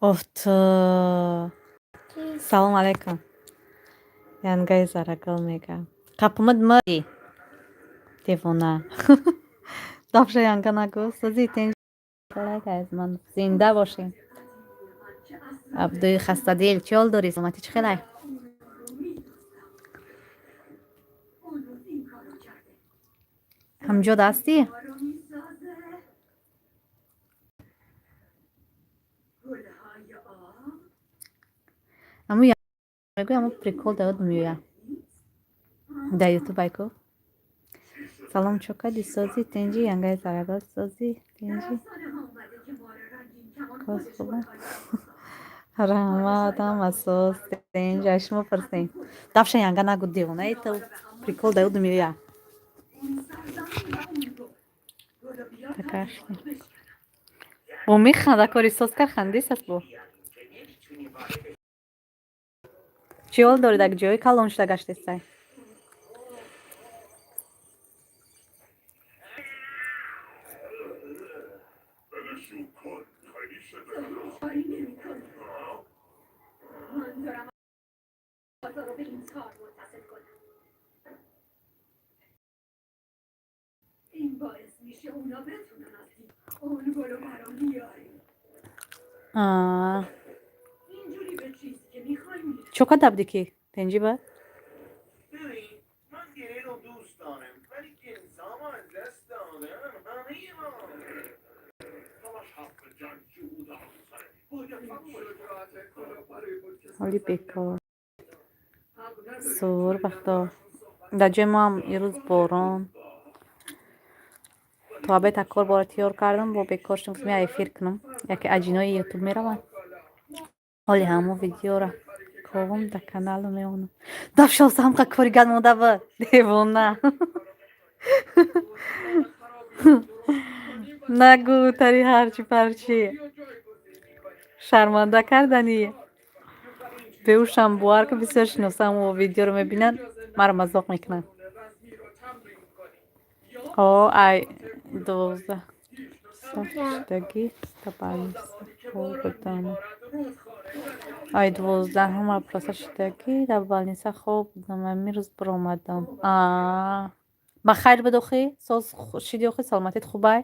Офто, салом алейкум. Янгаи Зарагул мега. Қапумад маи. Девона. Дафша янга нагу. Сази тен ман зинда бошем. Абдуи хастадил, чӣ ҳол дорӣ? Саломатӣ чӣ хелай? Ҳамҷо ҳастӣ? Аму мегӯй, аму прикол даёд меоя. Дар ютуб айку. Салом, чокади, сози, тенҷи, янгаи Зарагул, сози, тенҷи. Коз хуба. Раҳмат, ҳама соз, тенҷ, ай шумо пурсем. Дафша янга нагу, девона, это прикол даёд меоя. Такашли. Бо механда, кори соз кар, хандис аст бо. Чӣ ҳол доред, ак ҷои калон шуда гаштестай? Чо када будӣ ки тенҷи ба? Ҳоли бекор. Сур бахто. Дар ҷои моам ирӯз борон. То абета кор бора тиёр кардам, бо бекор шудам, гуфтам я эфир кунам. Яке аҷинои ютуб меравам. Ҳоли ҳамо видеора ковум дар каналу меонам. Дафшоса ҳамқа кори ган монда ба девона. Нагӯ, тари ҳарчи парчи. Шарманда карданӣ. Беушам бовар ки бисёр шиносам видеоро мебинанд, маро мазоқ мекунанд. О, ай 12 шудагӣ будам. Ай 12-ҳум опроса шудагӣ дар больница хоб будам. Ҳамин рӯз биромадам. Ба хайр буд охи? Соз шиди охи? Саломатит хубай?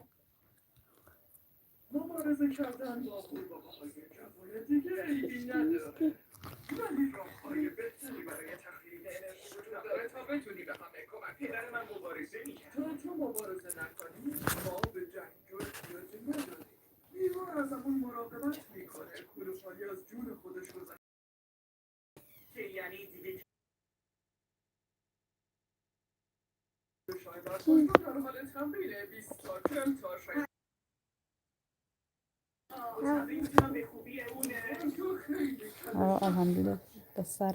Алҳамдулилла, дастар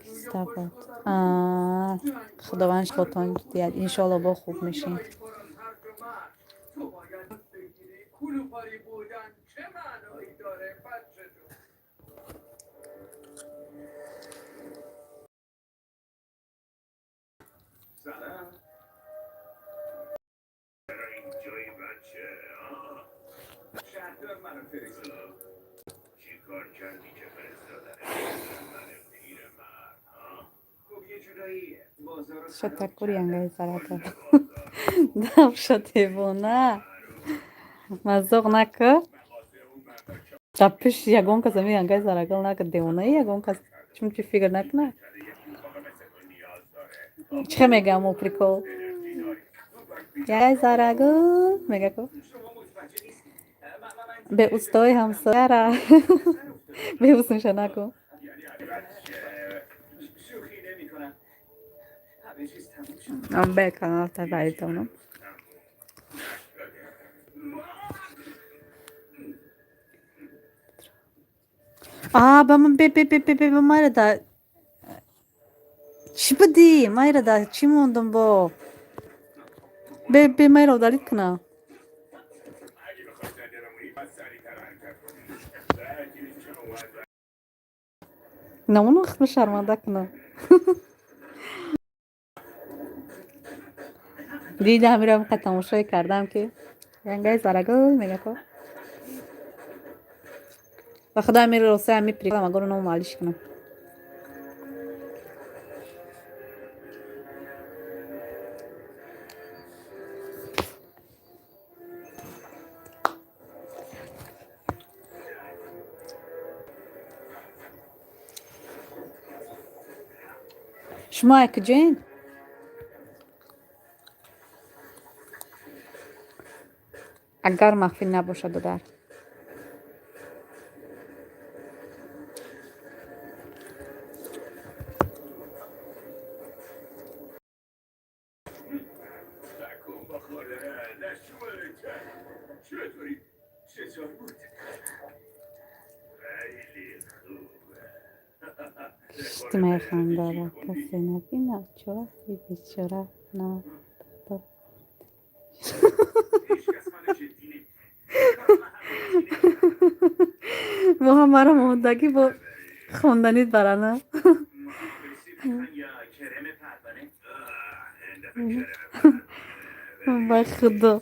киста буд. Худованд шифотон диҳад, иншоалло, бо хуб мешем. Ташаккур, янгаи зарата. Давша, девона. Мазоқ накӣ. Дар пиши ягон кас ами янгаи зарагал накӣ, девонаи ягон кас чунки фикр накунад. Чӣ мегӯям о прикол? Янгаи зарагул мега ку. Бе устои ҳамсояра. Бебусунша накун. Бе канал табаритонам. А, ба ман бе бе бе бе бе майра да чӣ будӣ? Майра да чӣ мондум бо? Бе бе майра удалить кунам. На он вақт шарманда кунам. Дидам ҳамиро ҳамиқа тамошое кардам ки янгаи зарагул мега ко. Ба худо ҳамин роса ҳами приколам агар ном алиш кунам. Шумо ай куҷоен? Агар махфӣ набошад, додар. Киштимаи хандара касе набинад, чора бечора на бо ҳамаро мондагӣ бо хонданит барана. Ба худо.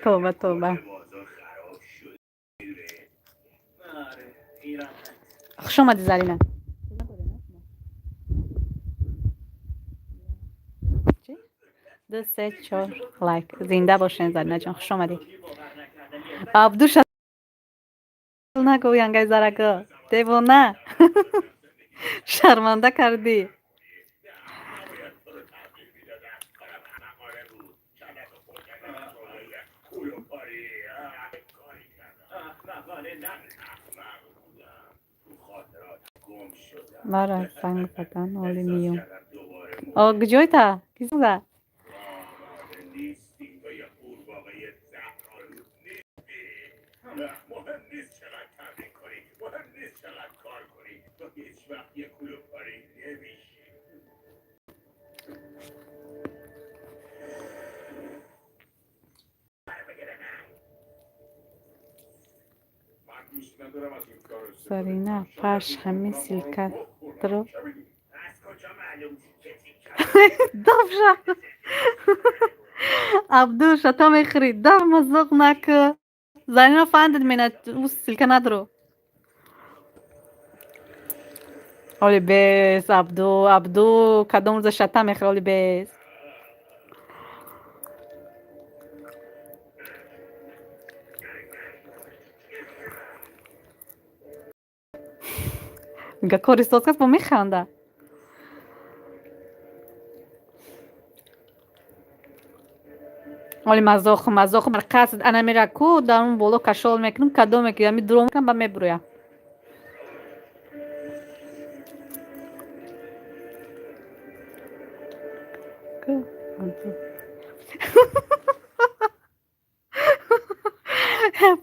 Тавба, тавба. Хуш омадӣ, Зарина. Ду, се, чор лайк. Зинда бошен, Зарина ҷон, хуш омадӣ. Абдуша нагӯ, янгаи зараго. Девона. Шарманда кардӣ. Мара занг задан оли миём. О, куҷойта? Ки занг зад? Зарина, паш ҳамин ссылкатро добша. Абду, шато мехӯрӣ, дав мазоқ накӯ. Зарина фандид мена, ӯ ссылка надро. Оли бес, Абду, Абду, кадом рӯза шата мехӯрӣ, оли бес. Мега кори соз кас бо механда. Оли мазоқ, мазоқ бар қасд ана мера ку дар он боло кашол мекунам, кадоме ки ами дуром мекунам, ба мебурӯям.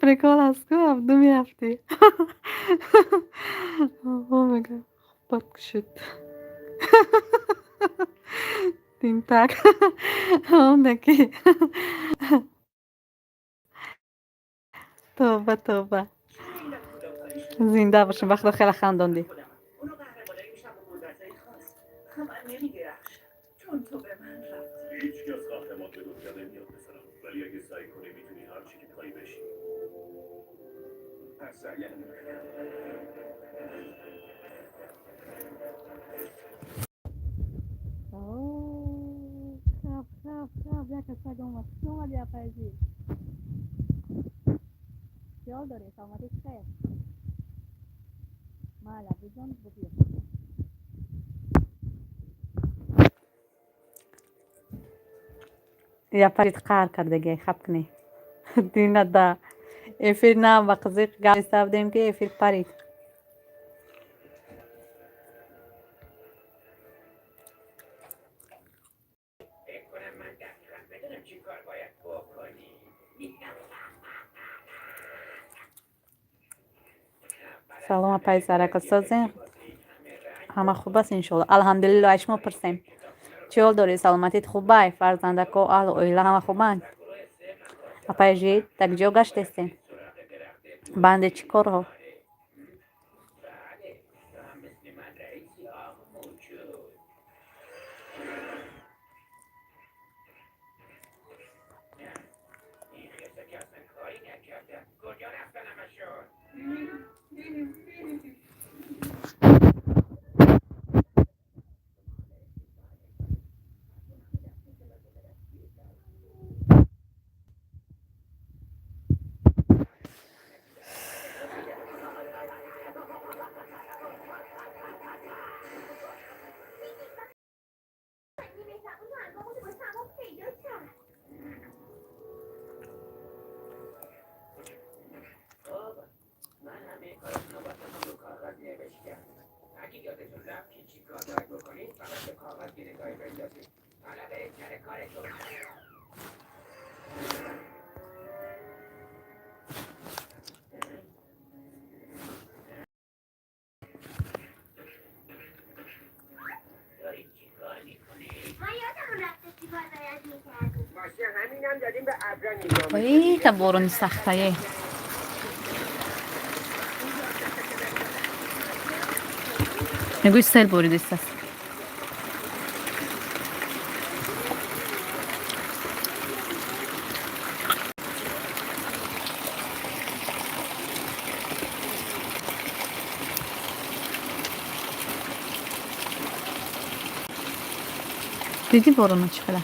Прикол аст ку, Абду мерафтӣ. О, мега бад шуд. Тинтак. Ондаки. Тавба, тавба. Зинда бошем, ба худо хеле хандондӣ. Хаб, хаб, хаб, як саг омад. Чӣ омадӣ, апайҷӣ? Чӣ ҳол дорӣ? Саломатӣ чӣ хел? Майли, Абдуҷон, бубиё. Я парид қаҳр кардагиай, хаб кунӣ. Дина да эфир на ба қизиқ гап будем, ки эфир парид. Салом, апай Зарака, созем? Ҳама хуб аст, иншоалло. Алҳамдулилло, ай шумо пурсем. Чӣ ҳол дорӣ? Саломатит хубай? Фарзандако, аҳлу оила ҳама хубанд? Апай жид, так ҷо гаштестем? Банде чӣ корҳо? Ой, та борони сахтае. Мегӯи сел боридистааст. Дидӣ борона чӣ хела?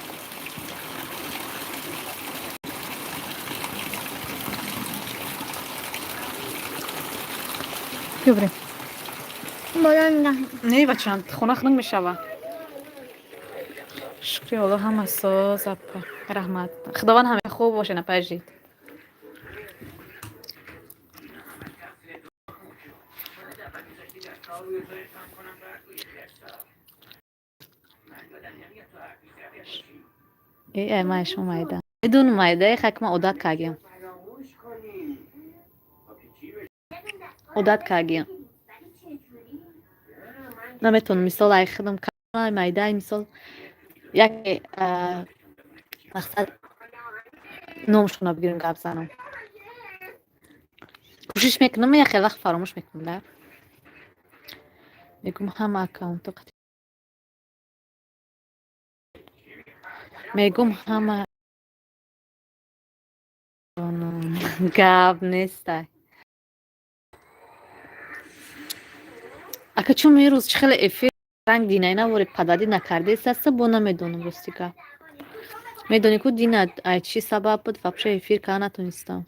Биё бирем. Боло нигоҳ. Не, бачам, хона хунук мешава. Шукри Аллоҳ, ҳама соз, апа. Раҳмат. Худованд ҳама хуб бошен, апа жид. Э, ай ман шумо майда. Медонам майда, хак ман одат кардем. Одат кардем. Наметавонам, мисол, ай худам майда, мисол, яке мақсад номшона бигирем, гап занам. Кӯшиш мекунам, я хеле вақт фаромӯш мекунам да. Мегум ҳама аккаунто, мегум ҳама гап нестай. Ака, чун ирӯз чӣ хеле эфир ранг динай навори пададӣ накардест, бо намедонам, рости гап. Медонӣ ку, дина ай чӣ сабаб буд, вообще эфир карда натонистам.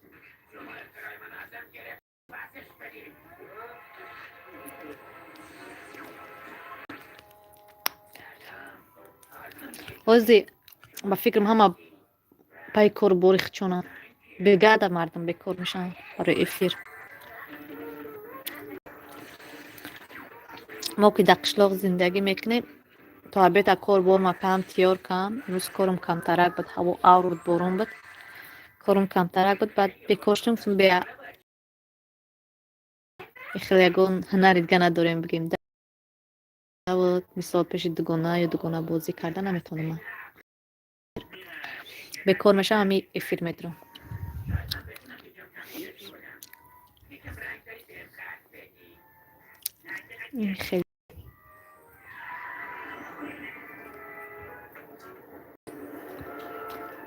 Ҳозир ба фикрам ҳама пайи кору бори хичонанд. Бегада мардум бекор мешаванд барои эфир. Мо ки дар қишлоқ зиндагӣ мекунем, то обеда кор борма кам тиёр кам. Имрӯз корум камтарак буд, ҳаво авр буд, борон буд. Корум камтарак буд, баъд бекор шудем, гуфтем бея хеле ягон ҳунари дига надорем бигем. Мисол, пеши дугона ё дугонабозӣ карда наметавонам ман. Бекор мешавам, ҳами эфир медурам. Хеле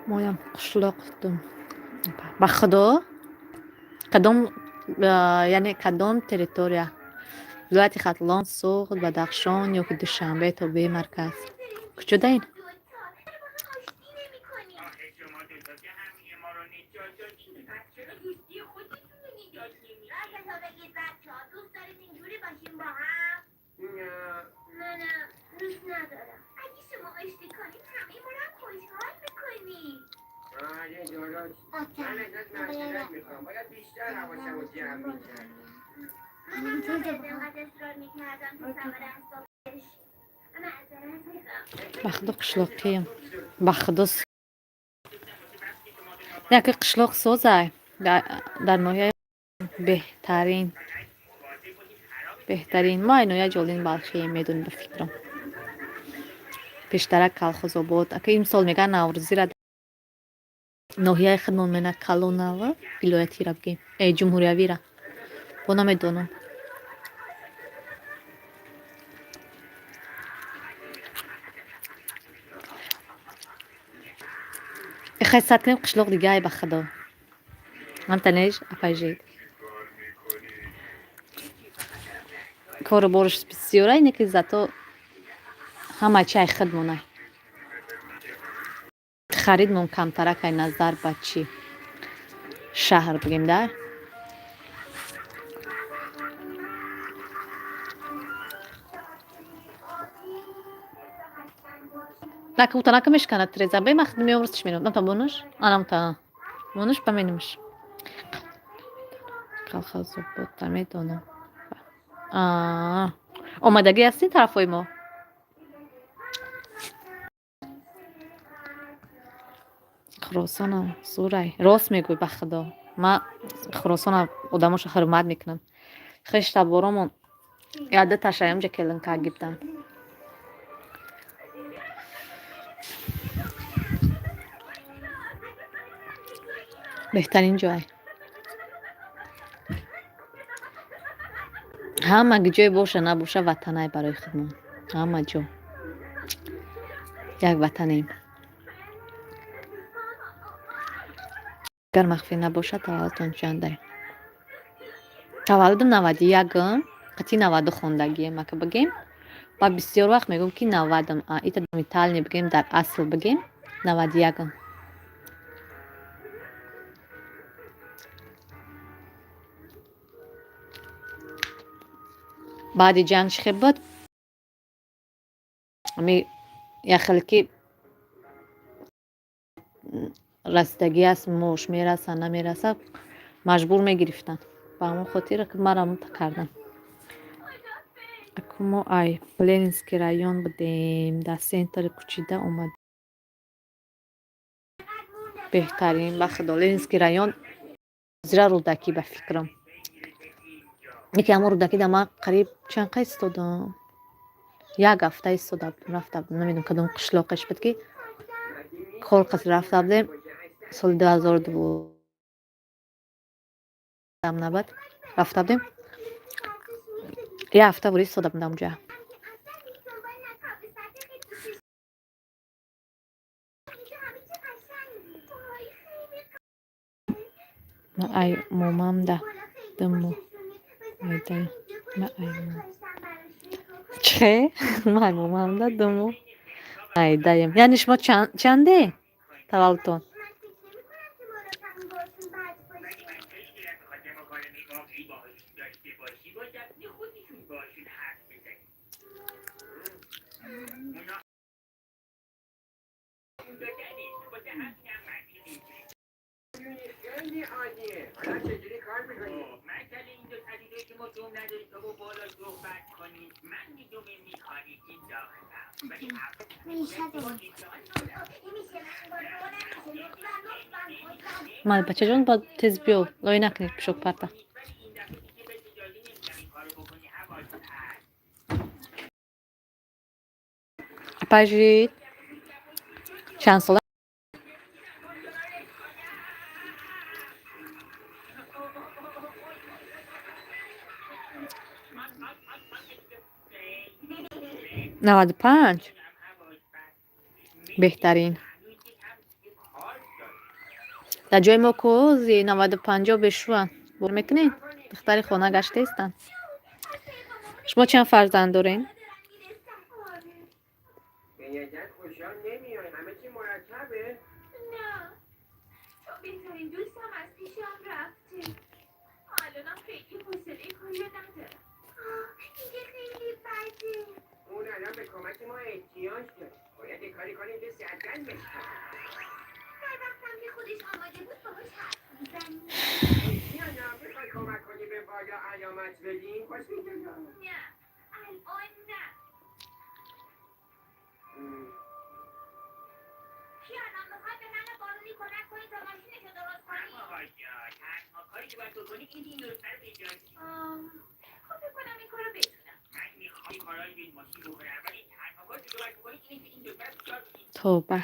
моям қишлоқдум. Ба худо, кадом, яъне кадом территория? Вилояти Хатлон, Суғд, Бадахшон ё ки Душанбе тобеи марказ? Куҷо даин? Ба худо, қишлоқием. Ба худо, яке қишлоқ созай дар ноҳияи беҳтарин, беҳтарин. Мо ай ноҳияи Ҷолин Балхием, медонӣ, ба фикрам. Пештара Калхозобод. Ака, имсол мегӯянд Наврӯзира ноҳияи худмон мена калонава вилоятира бигем, ҷумҳуриявира. Бо намедонам. Ихай сад кунем, қишлоқ дига, ай ба худо. Ҳамтанеш апайжид. Кору борш бисёра, ине ки зато ҳама чи ай худмонай. Харидмон камтарак ай назар ба чӣ шаҳр бигем да. Нака ута нака мешканад треза. Бе мах меомрс чиш менам. Ната бонуш? Анам та. Бонуш па менимш. Калхозобод медонам. Аа. Омадагӣ ҳастин тарафҳои мо? Хуросонам зурай. Рост мегӯй, ба худо. Ман Хуросона одамошо ҳурмат мекунам. Хештаборомон яда ташаямҷа келинка гибдан. Беҳтарин ҷой. Ҳама ҷое боша набоша, ватанай барои худмон. Ҳама ҷо. Як ватанем. Агар махфӣ набошад, таваллудтон чандай? Таваллудам 91-м, қатъи 90 хондагием, ака бигем. Ба бисёр вақт мегӯм ки 90-м, ита документально бигем, дар асл бигем, 91-м. Баъди ҷанг чӣ хел буд? Ами як хеле ки расидагӣ аст, мош мераса, намераса, маҷбур мегирифтанд. Ба ҳамон хотир маро кардан. Аку мо ай Ленинский район будем, дар центри кӯчида омад. Беҳтарин, ба худо, Ленинский район зира Рӯдакӣ, ба фикрам. Яке ҳамон Рӯдакӣ да ман қариб чанд қа истодам? Як ҳафта истода будем, рафта будем, намедонам кадом қишлоқеш буд, ки кор қаср рафта будем соли 2002 набад. Рафта будем. Як ҳафта буд, истода будам унҷа. Ма ай момамда диму майдаем. Ма ай Чӣ? Ма ай момамда диму майдаем. Яъне шумо чанде таваллудтон? Майли, бачаҷон, бояд тез биё, лой накунед пӯшок парта. Апайжид, чанд сола? 95? Беҳтарин. Дар ҷои мо кози 95-о бешӯанд. Бовар мекунед? Духтари хона гаштаистанд. Шумо чанд фарзанд доред? Тавба.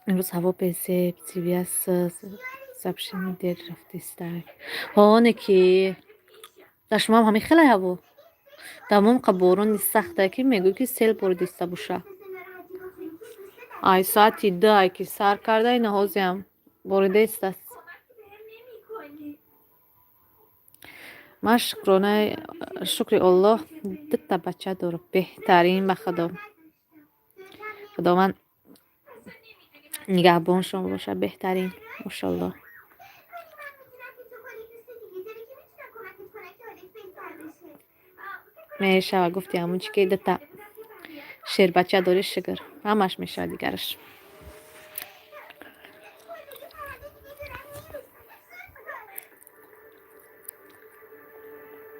Имрӯз ҳаво безеб, сивияс сабшини дер рафтиста. Ҳоне ки дар шумоам ҳамин хеле ҳаво. Тамом қа борони сахте ки мегӯӣ ки сел боридиста боша. Ай соати ду ай ки сар карда ина ҳозиам боридаистааст. Ман шукронаи шукри Оллоҳ дута бача дорам. Беҳтарин ба Худо. Худованд нигаҳбоншон бошад, беҳтарин. Мошаллоҳ. Мешавад, гуфти ҳамун чи ки дута шербача дорӣ, шукр. Ҳамаш мешавад дигараш.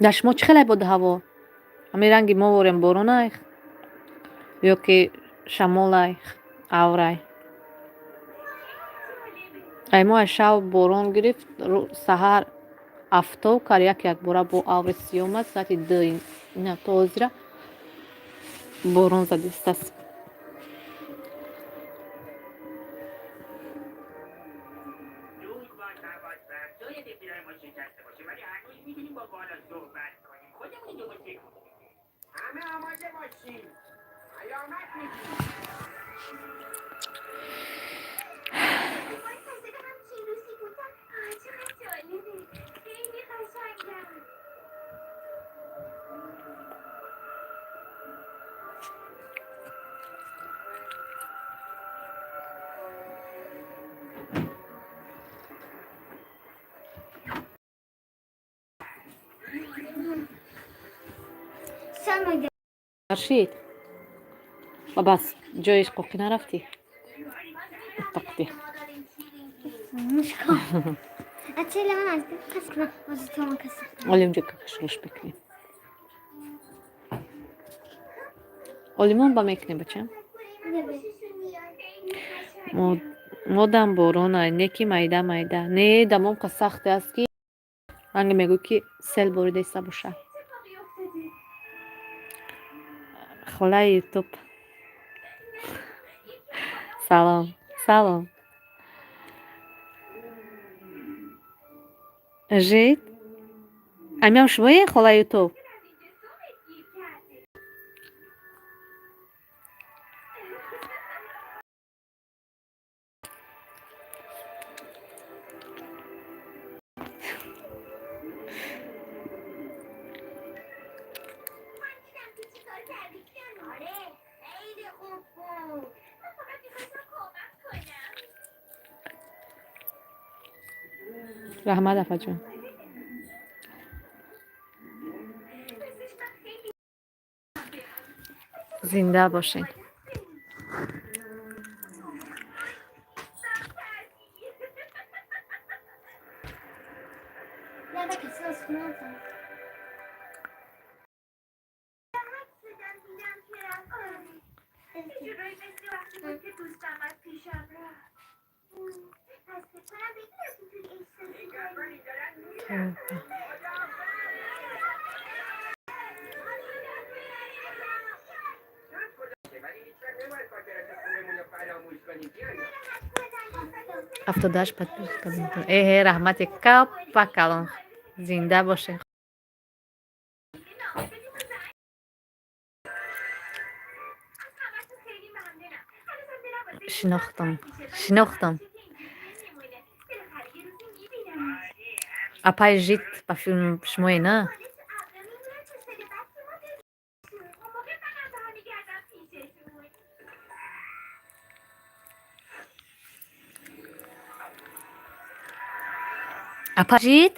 Дар шумо чӣ хеле буд ҳаво? Ҳамин ранги мо ворем боронай ё ки шамолай, аврай? Ай мо ай шав борон гирифт, саҳар афтоб кард, як якбора бо аври сиёҳ омад, соати ду ина то ҳозира борон задистааст. Рашид, ба бас ҷоиш қоқӣ нарафтӣ? Тақти. Олимҷо какашрош мекунем. Олимон ба мекунем, бачам. Модам борона, не ки майда майда. Не, дамом ка сахте аст ки ранге мегӯй ки сел борида иста боша. Холаи Ютуб. Салом, салом. Жид? Амиам шумоe холаи Ютуб? Раҳмат, апаҷон. Зинда бошед. Тавба. 78 подписчика. Эҳе, раҳмати капа калон. Зинда бошед. Шинохтам. Шинохтам. Апаи Жит ба филм шумое на? Апа Жит?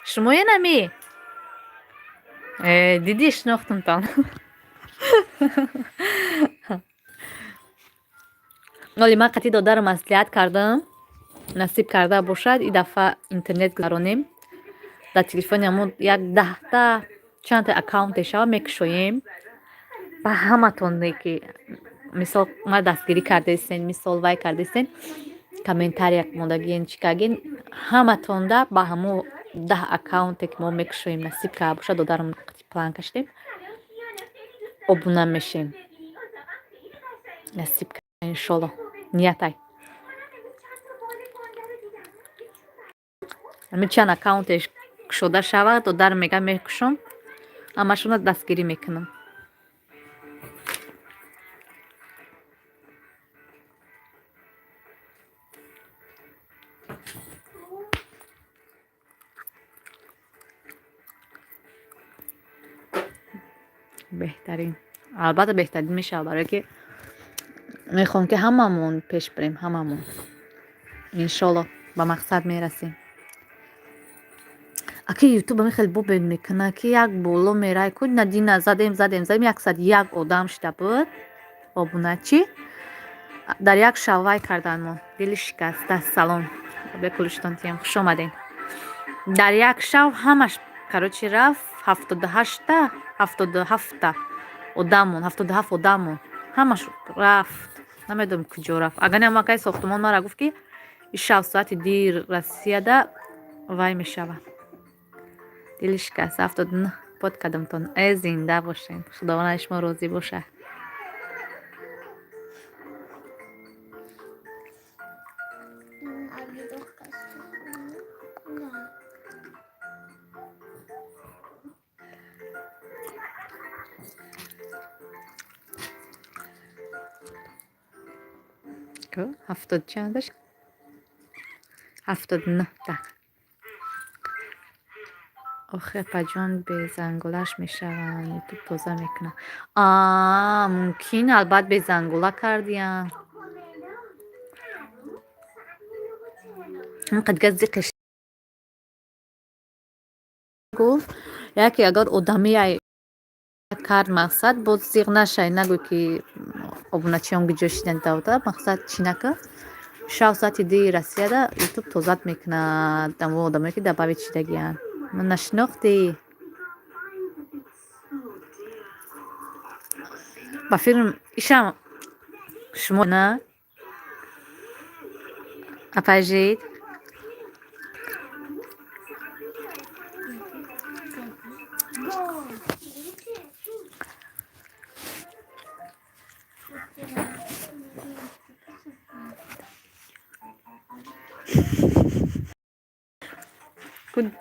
Шумое нами? Э, дидӣ шинохтамтон. Оли ман қатъи додарам маслиҳат кардам, насиб карда бошад, и дафъа интернет гузаронем. Дар телефони ҳамон як даҳта чандта аккаунте шава мекушоем. Ба ҳаматоне ки мисол ма дастгирӣ кардаистен, мисол вай кардаистен, комментария мондагиен, чӣ кардагиен, ҳаматонда ба ҳамо 10 аккаунте ки мо мекушоем, насиб карда бошад, додарам қатъи план кашидем, обуна мешем. Насиб иншолло. Ниятай. Ҳамин чанд аккаунтеш кушода шавад, додар мега мекушом, ҳамашонро дастгирӣ мекунам. Беҳтарин. Албатта беҳтарин мешавад, барое ки мехоҳам ки ҳамамон пеш бирем, ҳамамон. Иншолло ба мақсад мерасем. Аки Ютуб ами хеле бобед мекунад ки як боло мерай ку надина задем задем задем 101 одам шида буд обуначӣ дар як шав вай кардан мо дили шикаста. Салом бекулиштон тиям, хуш омадем. Дар як шав ҳамаш короче рафт 78-та 77-та одамон, 77 одамон ҳамаш рафт, намедонам куҷо рафт. Агар не амакаи сохтумон мара гуфт ки ин шав соати дир Россияда вай мешавад. Дили шикаста 79 под кардамтон. Э, зинда бошед. Худованд аз шумо розӣ бошад. Ҳафтод чандаш? 79-та. Охи апаҷон безанголаш мешаванд, Ютуб тоза мекунад. Аа, мумкин албат безангола кардиян. Ҳамқадр зиқи гуфт, яке агар одамие Кард, мақсад, боз зиғ нашай, нагӯй, ки обуначиён гиҷо шиданд давда. Мақсад, чӣ нака, шав соати 2-и Россияда Ютуб тозат мекунад амо одамое, ки добавить шидагиянд. Нашинохтӣ? Ба филм ишам шумо на апайжид.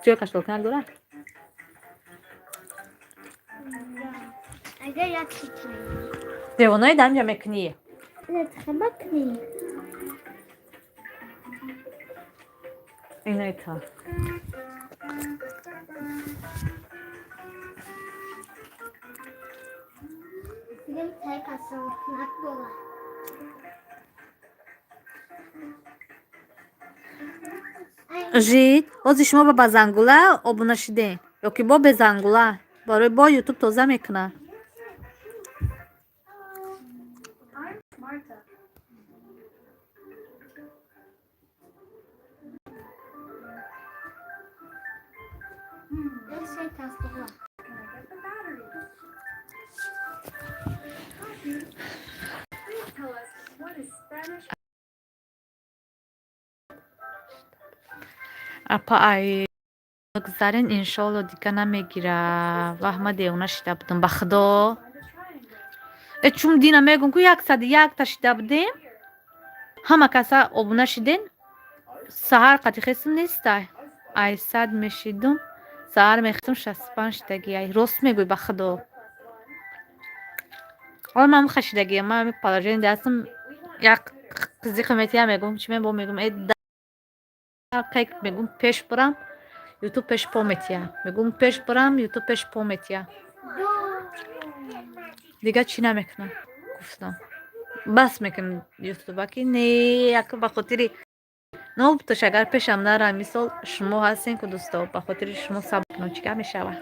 Ҷои каштолкунак дорад? Агар як читай. Девонаи дамҷа мекунӣ. Хеба кунӣ. Инаита. Дигам тай касолкунак дорад. Жид, ҳозир шумо ба зангула обуна шидем ё ки бо безангула? Барои бо Ютуб тоза мекунад. I'm Marta. Як чай касола. Can I get the batteries? Please tell us what is Spanish Апа, ай гузарен, иншоалло, дига намегира. Ваҳ, ма девона шида будам, ба худо. Find a triangle. Э, чун дина мегум, ку 101-та шида будем, ҳама каса обуна шиден. Саҳар қати хесм нестай, ай 100 мешидум, саҳар мехестум, 65 шидаги. Ай, рост мегӯй, ба худо. Ҳола ман хашидагиам, ман положение дастам як қизиқи метиям, мегум чӣ мебо, мегум э кайк, мегум пеш бурам, Ютуб пеш по метия, мегум пеш бурам, Ютуб пеш по метия, дига чӣ намекунам. Гуфтам, бас мекунам Ютуба, ки не, як ба хотири нобтош, агар пешам нара, мисол, шумо ҳастен ку, дӯсто, ба хотири шумо сабр кунам, чӣ гап мешава.